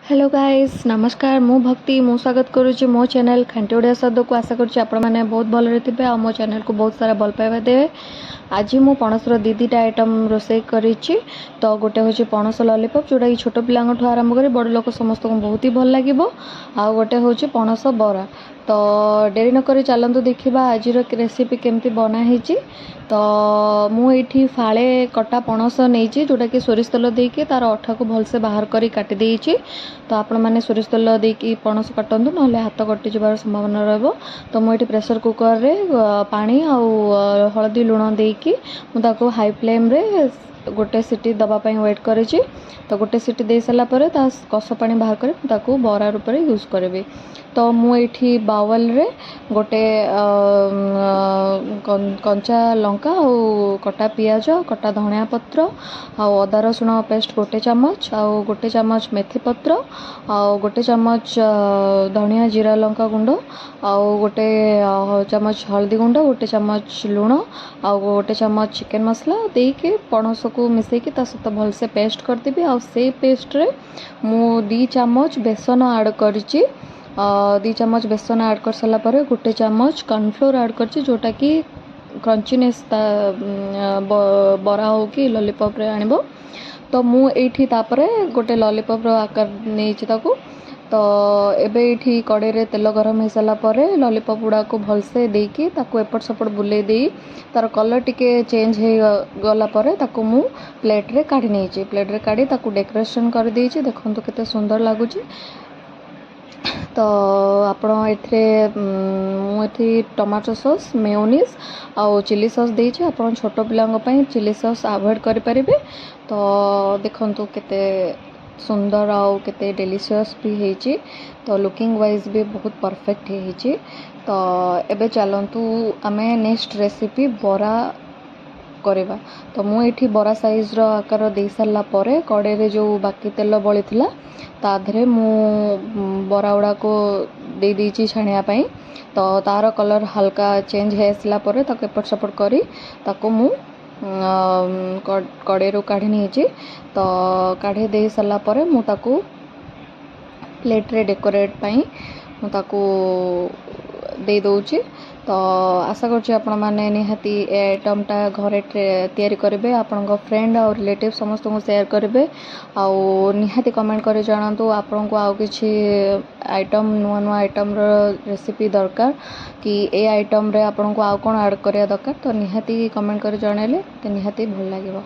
Hello guys, ନମସ୍କାର। ମୁଁ ଭକ୍ତି, ମୁଁ ସ୍ୱାଗତ କରୁଛି ମୋ ଚ୍ୟାନେଲ୍ ଖାଣ୍ଟି ଓଡ଼ିଆ ସ୍ୱାଦକୁ। ଆଶା କରୁଛି ଆପଣମାନେ ବହୁତ ଭଲରେ ଥିବେ ଆଉ ମୋ ଚ୍ୟାନେଲ୍କୁ ବହୁତ ସାରା ଭଲ ପାଇବା ଦେବେ। ଆଜି ମୁଁ ପଣସର ଦୁଇ ଦୁଇଟା ଆଇଟମ୍ ରୋଷେଇ କରିଛି। ତ ଗୋଟେ ହେଉଛି ପଣସ ଲଲିପପ୍, ଯେଉଁଟାକି ଛୋଟ ପିଲାଙ୍କଠୁ ଆରମ୍ଭ କରି ବଡ଼ ଲୋକ ସମସ୍ତଙ୍କୁ ବହୁତ ହି ଭଲ ଲାଗିବ। ଆଉ ଗୋଟେ ହେଉଛି ପଣସ ବରା। ତ ଡେରି ନକରି ଚାଲନ୍ତୁ ଦେଖିବା ଆଜିର ରେସିପି କେମିତି ବନା ହେଇଛି। ତ ମୁଁ ଏଇଠି ଫାଳେ କଟା ପଣସ ନେଇଛି, ଯେଉଁଟାକି ସୋରିଷ ତେଲ ଦେଇକି ତାର ଅଠାକୁ ଭଲସେ ବାହାର କରି କାଟି ଦେଇଛି। ତ ଆପଣମାନେ ସୋରିଷ ତେଲ ଦେଇକି ପଣସ କାଟନ୍ତୁ, ନହେଲେ ହାତ କଟିଯିବାର ସମ୍ଭାବନା ରହିବ। ତ ମୁଁ ଏଇଠି ପ୍ରେସର କୁକରରେ ପାଣି ଆଉ ହଳଦୀ ଲୁଣ ଦେଇକି ମୁଁ ତାକୁ ହାଇ ଫ୍ଲେମ୍ରେ ଗୋଟେ ସିଟି ଦେବା ପାଇଁ ୱେଟ୍ କରିଛି। ତ ଗୋଟେ ସିଟି ଦେଇ ସାରିଲା ପରେ ତା କଷ ପାଣି ବାହାର କରି ମୁଁ ତାକୁ ବରା ରୂପରେ ୟୁଜ୍ କରିବି। ତ ମୁଁ ଏଇଠି ବାଉଲରେ ଗୋଟେ କଞ୍ଚା ଲଙ୍କା ଆଉ କଟା ପିଆଜ, କଟା ଧଣିଆ ପତ୍ର ଆଉ ଅଦା ରସୁଣ ପେଷ୍ଟ ଗୋଟେ ଚାମଚ, ଆଉ ଗୋଟେ ଚାମଚ ମେଥି ପତ୍ର, ଆଉ ଗୋଟେ ଚାମଚ ଧଣିଆ ଜିରା ଲଙ୍କା ଗୁଣ୍ଡ, ଆଉ ଗୋଟେ ଚାମଚ ହଳଦୀ ଗୁଣ୍ଡ, ଗୋଟେ ଚାମଚ ଲୁଣ ଆଉ ଗୋଟେ ଚାମଚ ଚିକେନ୍ ମସଲା ଦେଇକି ପଣସକୁ ମିଶାଇକି ତା ସହିତ ଭଲସେ ପେଷ୍ଟ କରିଦେବି। ଆଉ ସେଇ ପେଷ୍ଟରେ ମୁଁ 2 ଚାମଚ ବେସନ ଆଡ଼୍ କରିଛି। 2 ଚାମଚ ବେସନ ଆଡ଼୍ କରିସାରିଲା ପରେ ଗୋଟେ ଚାମଚ କର୍ଣ୍ଣଫ୍ଲୋର୍ ଆଡ଼୍ କରିଛି, ଯେଉଁଟାକି କ୍ରଞ୍ଚିନେସ୍ ତା ବରା ହଉ କି ଲଲିପପ୍ରେ ଆଣିବ। ତ ମୁଁ ଏଇଠି ତାପରେ ଗୋଟେ ଲଲିପପ୍ର ଆକାର ନେଇଛି ତାକୁ। ତ ଏବେ ଏଇଠି କଡ଼େଇରେ ତେଲ ଗରମ ହେଇସାରିଲା ପରେ ଲଲିପପ୍ ଗୁଡ଼ାକୁ ଭଲସେ ଦେଇକି ତାକୁ ଏପଟ ସେପଟ ବୁଲେଇ ଦେଇ ତାର କଲର୍ ଟିକେ ଚେଞ୍ଜ ହେଇଗଲା ପରେ ତାକୁ ମୁଁ ପ୍ଲେଟ୍ରେ କାଢ଼ି ନେଇଛି। ପ୍ଲେଟ୍ରେ କାଢ଼ି ତାକୁ ଡେକୋରେସନ୍ କରିଦେଇଛି। ଦେଖନ୍ତୁ କେତେ ସୁନ୍ଦର ଲାଗୁଛି। ତ ଆପଣ ଏଥିରେ, ମୁଁ ଏଠି ଟମାଟୋ ସସ୍, ମେୟୋନିଜ୍ ଆଉ ଚିଲି ସସ୍ ଦେଇଛି। ଆପଣ ଛୋଟ ପିଲାଙ୍କ ପାଇଁ ଚିଲି ସସ୍ ଆଭଏଡ଼୍ କରିପାରିବେ। ତ ଦେଖନ୍ତୁ କେତେ ସୁନ୍ଦର ଆଉ କେତେ ଡେଲିସିୟସ୍ ବି ହେଇଛି। ତ ଲୁକିଂ ୱାଇଜ୍ ବି ବହୁତ ପରଫେକ୍ଟ ହେଇଛି। ତ ଏବେ ଚାଲନ୍ତୁ ଆମେ ନେକ୍ସଟ ରେସିପି ବରା କରିବା। ତ ମୁଁ ଏଇଠି ବରା ସାଇଜ୍ର ଆକାର ଦେଇସାରିଲା ପରେ କଡ଼େଇରେ ଯେଉଁ ବାକି ତେଲ ବଳିଥିଲା, ତା ଦେହରେ ମୁଁ ବରା ଗୁଡ଼ାକୁ ଦେଇ ଦେଇଛି ଛାଣିବା ପାଇଁ। ତ ତାର କଲର୍ ହାଲକା ଚେଞ୍ଜ ହେଇ ଆସିଲା ପରେ ତାକୁ ଏପଟ ସେପଟ କରି ତାକୁ ମୁଁ କଡ଼େଇରୁ କାଢ଼ି ନେଇଛି। ତ କାଢ଼ି ଦେଇ ସାରିଲା ପରେ ମୁଁ ତାକୁ ପ୍ଲେଟ୍ରେ ଡେକୋରେଟ୍ ପାଇଁ ମୁଁ ତାକୁ ଦେଇ ଦେଉଛି। ତ ଆଶା କରୁଛି ଆପଣମାନେ ନିହାତି ଏ ଆଇଟମ୍ଟା ଘରେ ତିଆରି କରିବେ, ଆପଣଙ୍କ ଫ୍ରେଣ୍ଡ ଆଉ ରିଲେଟିଭ୍ ସମସ୍ତଙ୍କୁ ସେୟାର କରିବେ ଆଉ ନିହାତି କମେଣ୍ଟ କରି ଜଣାନ୍ତୁ ଆପଣଙ୍କୁ ଆଉ କିଛି ଆଇଟମ୍, ନୂଆ ନୂଆ ଆଇଟମ୍ର ରେସିପି ଦରକାର କି ଏ ଆଇଟମ୍ରେ ଆପଣଙ୍କୁ ଆଉ କ'ଣ ଆଡ଼୍ କରିବା ଦରକାର। ତ ନିହାତି କମେଣ୍ଟ କରି ଜଣାଇଲେ ତ ନିହାତି ଭଲ ଲାଗିବ।